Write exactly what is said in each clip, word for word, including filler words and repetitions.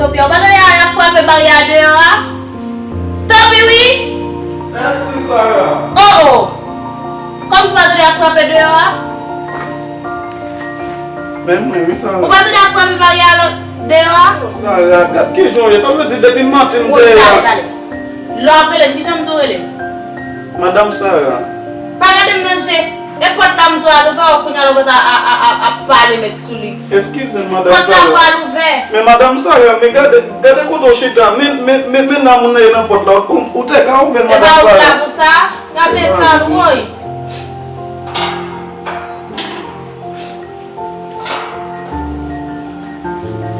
Tanpri, ou pa tande y ap frape baryè a deyò a? Tanpri wi! Tèt Sarah! Oh oh! Kòmsi ou pa tande y ap frape deyò a? Men mwen wi Sarah. Ou pa tande y ap frape baryè a deyò a? Oh Sarah, gad kijan w ye. Sa vle di depi maten m dèyè a. Tale, tale. Lè w ap rele m, kijan m di w rele m? Madanm Sarah. Pa gade m nan je. E pòt la m di w al ouvè, w kounye a lè w ap, ap, ap, ap pale met sou li. Eskize m, madanm Sarah. Pòt la pral ouvè. Men madanm Sarah, men gade, gade kote w chita. Men, men, men, men nan moun nan ye nan pòt la. Ou, ou te ka ouvè l, madanm Sarah. E pa ou la pou sa? Gade kal woy.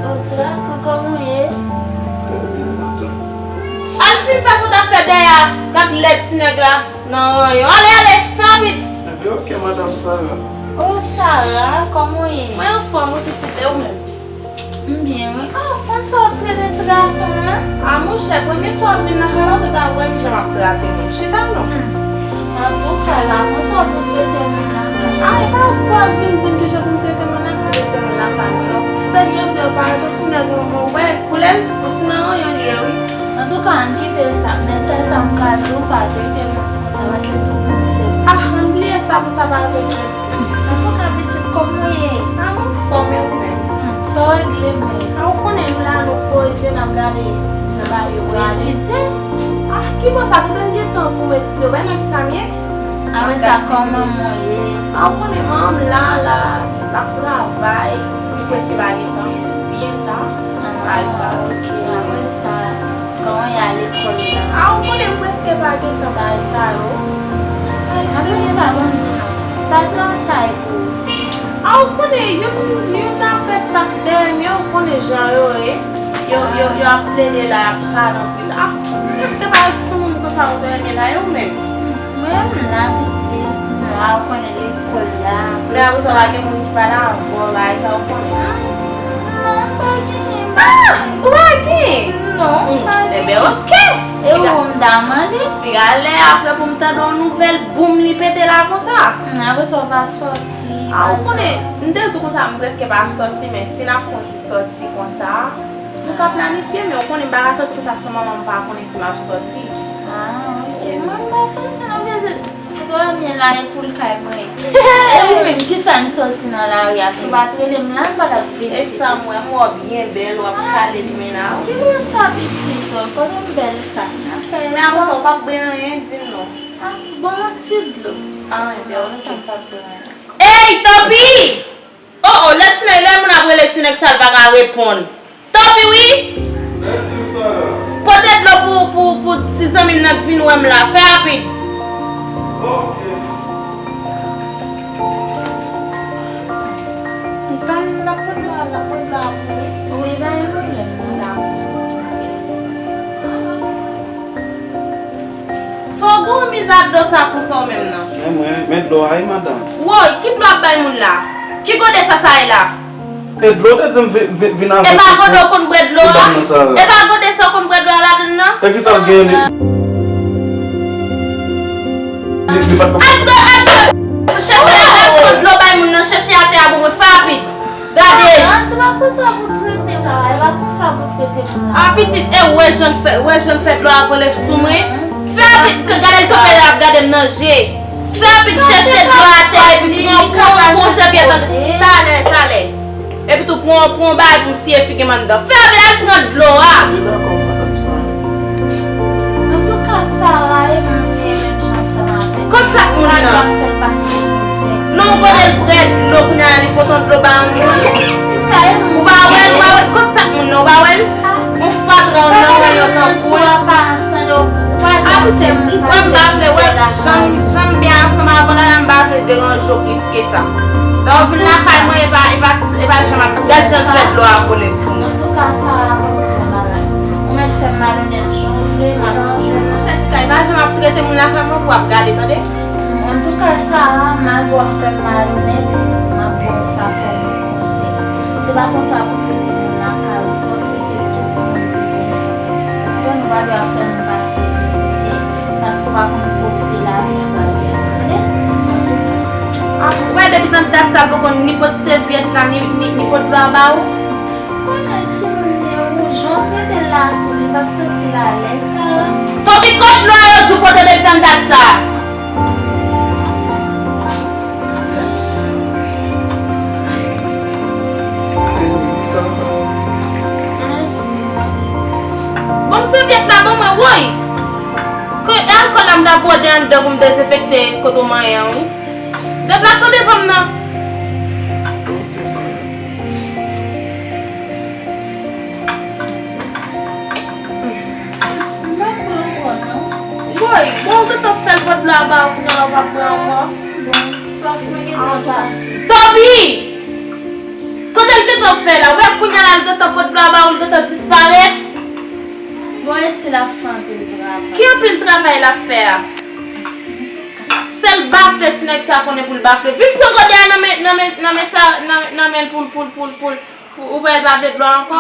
Oh, ti gason, kòman w ye? Al fin fè sa w t ap fè dèyè a. Gad lèd ti nèg la nan ranyon. Ale, ale, fè rapid. Ebyen, oke, madanm Sarah. Oh, Sarah, kòman w ye? Mwen anfòm, wi, pitit, e ou menm? M byen, wi. Oh, konn sa w ap trete ti gason an? A, monchè, premye fwa m vin nan kay la, ou te ta wè kijan m ap trate moun. Chita non. Hmm. Antouka, la, konn sa w ap trete moun nan kay la? A, e pa pou w ap vin di m kijan pou m trete moun nan kay la. Trete moun nan kay mwen non. Fèt jodi a, pa egzanp, ti nèg mwen, mwen wè koulè l, yon ti nan ranyon li ye, wi. Antouka, ann kite sa. Men sèl sa m ka di w, pa trete moun konsa, paske tout moun se moun. A, ann bliye sa pou sa pa rive pou Antouka, pitit, kòman w ye? A, m anfòm, e ou menm? Hmm, sa w regle menm? A, ou konnen nou la, nou fò etidye, n ap gade jan bagay yo prale. Etidye? A, ki bò sa? Gentan gen tan pou m etidye, ou pa nan ki sa m ye? Apre sa, kòman manman w ye? A, ou konnen manman m la, la, l ap travay, li prèske pa gen tan, byen ta, bagay sa. Ah, ok, apre sa. Kòman y a lekòl la? A, ou konnen m prèske pa gen tan bagay sa yo. Apre sa, ban m di nou, sa se yon sa e pou ou. A, ou konnen, youn, youn apre sa k dèyè m yo, ou konnen jan yo ye. Yo, yo, yo ap plede la, y ap pale anpil. A, prèske pa sou moun konsa ou te renmen la, e ou menm? Mwen menm la, pitit, m la, ou konnen lekòl la. Men apre sa, pa gen moun ki pale avè w, bagay sa, ou konnen. Hmm, non, m pa genyen. Ah! Ou pa genyen? Non, m pa genyen. Hmm, ebyen, oke. E ou, m ta mande? Pi alè, apre pou m tande yon nouvèl, boum, li pete la konsa. Hmm, apre sa, ou pa sòti, ah, ou konnen, m te di w konsa, m prèske pa sòti, men si n ap fè yon ti sòti konsa, nou ka planifye, men ou konnen, m pa ka sòti konsa san manman m pa konnen si m ap sòti. Ah, ok. Mwen, m pa sòti, non, bebe. Dòmi la e pou l kay mwen. E ou menm ki fè n sòti nan lari a, si w pa t rele m la, m pa t ap vini. E sa m wè, m wè w byen bèl, w ap kale limena w. Ki bò sa pitit, kote m bèl sa? Men apre sa, ou p ap bwè anyen, di m non. Ah, bon, yon ti dlo. Ah, ebyen, ok. Sa m p ap bwè anyen. Ey, Tanpri! Oh, oh, lè ti nèg, lè moun ap rele ti nèg sa, l pa ka reponn. Tanpri wi! Pote dlo pou, pou, pou ti zanmi m nan k vin wè m la. Fè rapid. Ok. M tann l ap pote la, l ap pote la pou li. Wi, pa gen pwoblèm. Dakò. So, ou gon miza dlo sa konsa ou menm nan? Men mwen, men dlo a wi, madanm. Woy, ki dlo ap bay moun la? Ki gode sa sa ye la? E dlo te di m vi-, vi-, vin avè. E pa gode w konn bwè dlo a? E pa gode sa w konn bwè dlo a ladann nan? E ki sa l gen li? Li, li pa t konn. Al dlo, al dlo! Chèche, al pran dlo bay moun nan, chèche atè a pou mwen, fè rapid. Gade! Ah, se pa konsa pou trete sa, e pa konsa pou trete moun nan. Ah, pitit, e wè jan l fè, wè jan l fè dlo a vole sou mwen. Fè rapid, gade jan l ap gade m nan je. Fè rapid, chèche dlo atè, epi pran, pran, pran sèvyèt an. Talè, talè. Epi tou, pran, pran bagay pou m siye figi m anndan. Fè rapid, al pran dlo a. Antouka, Sara e moun li ye menm jan ansanm avè m. Kot sa k moun nan? Mwen ap fè l pase mizè. Non, ou konnen l bwè dlo, kounye a li pote yon dlo ba yon moun. Si sa e moun. Ou pa wè l, ou pa wè l. Kot sa k moun nan, ou pa wè l? Ah. Yon fatra, yon nan ranyon tankou l. Sou aparans, tande, ou pa dwe fè m pase mizè la. Jan m byen ansanm avè w la, m pa vle deranje w plis ke sa. Lè w vin lakay mwen, e pa, e pa, e pa jan m ap gad jan l fè dlo a vole sou mwen. Antouka, Sara, ban m di w yon bagay. Ou mèt fè m malonèt jan w vle, m ap toujou. Monchè, ti kay, pa janm ap trete moun lakay mwen pou w ap gade, tande? Antouka, Sara, malgre w ap fè m malonèt, m ap ba w sa kòm konsèy. Se pa konsa pou trete moun lakay ou, fò w trete tout moun byen. Konprann, ou pa dwe ap fè moun pase mizè, paske ou pa konn kote lavi a pral mennen w, tande? Antouka. Ah, ou wè depi nan dat sa, l poko ni pot sèvyèt la, ni, ni, ni pot dlo a ba ou? Konnen timoun li yo, ou Mwen trete l la tou, li p ap santi l alèz sa. Toby, kot dlo a yo di w pote depi tann dat sa? Mèsi. Bon, sèvyèt la ban mwen, woy! Ke alkòl la m ta vòde anndan pou m dezenfekte kote w manyen an, wi. Deplase w devan m nan. M pa pran ankò, non. Woy, bon, ou gentan fè l pot dlo a ba ou, kounye a la ou pa pran ankò. Bon, sòf mwen gentan pase. Toby! Kote l gentan fè la? Ou wè kounye a la, l gentan pot dlo a ba ou, l gentan disparèt. Bon, e si l ap fè anpil travay. Ki anpil travay l ap fè a? Sèl bafle ti nèg sa konnen pou l bafle. Vin pran gode a nan men, nan men, nan men sa, nan, nan men l pou l, pou l, pou l, pou l. Ou, ou wè l pa vle dlo ankò?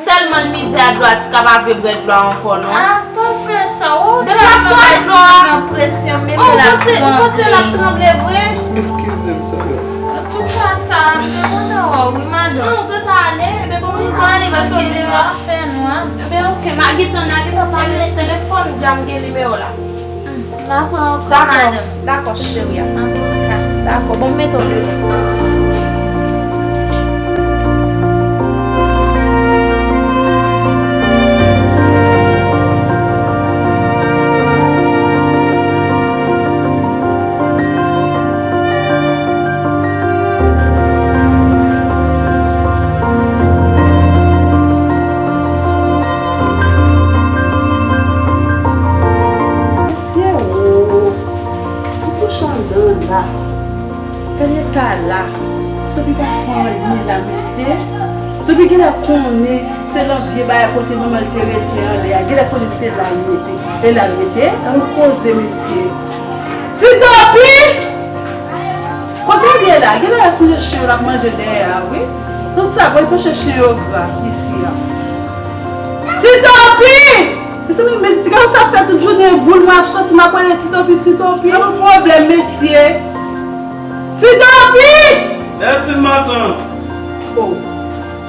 Tèlman l mizè a dlo a, ti ka pa vle bwè dlo a ankò, non. Ah, pa fè sa, oh, tèlman bay ti nan presyon, menm l ap tranble. Ou panse l ap tranble vre? Eskize m, sèvyèt. Antouka, sa, m te kontan wè w, wi, madanm. Ah, ou gentan ale? Ebyen, bon, m ale paske lè a fè nwa. Ebyen, oke, m a gentan, m a gentan pale sou telefòn, dja m gen nimewo w la. M pa pran ankò, madanm. Dakò, cheri a. Antouka. Dakò, bon, m mete w deyò. Mesye, oh, ou kouche anndan la. Gade eta la. Ti Toby pa fè anyen la, mesye. Ti Toby genlè konnen se nan vye bagay kote manman l te rete anlè a. Genlè konnen se la l rete. E la l rete. Ann koze, mesye. Ti Toby! Kote w ye la? Genlè rès manje chen yo l ap manje dèyè a, wi. Tout sa, bon, l panche chen yo gra isi a. Ti Toby! Mezanmi, mezanmi, ti gade sa fè tout jounen boul mwen ap soti, m ap rele Ti Toby, Ti Toby. Gen yon pwoblèm, mesye. Ti Toby! Bèl ti matant. Oh.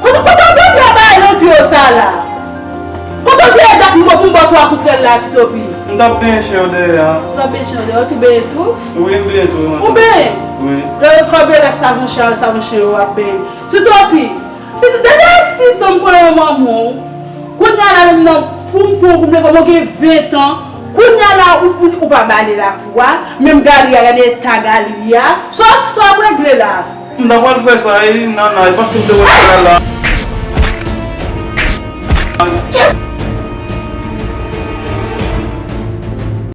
Kote, kote w pran bagay nan pye w sa la? Kote w pran dat m pou m ba w twa kout rèl la, Ti Toby? M t ap benyen chen yo dèyè a. Ou t ap benyen chen yo dèyè, ou tou benyen tou? Wi, m benyen tou, matant. Ou benyen? Wi. Lè yo kanpe rès savon chen, savon chen yo ap benyen. Ti Toby! Pitit, depi a sis an m konnen manman w. Kounye a la menm nan poum poum, poum leve, mwen gen ven tan. Kounye a la ou, ou, ou pa bale lakou a. Menm galri a, gade eta galri a. Sa w ap, sa w ap regle la? M ta pral fè sa, e, Nana, e paske m te wè sa la.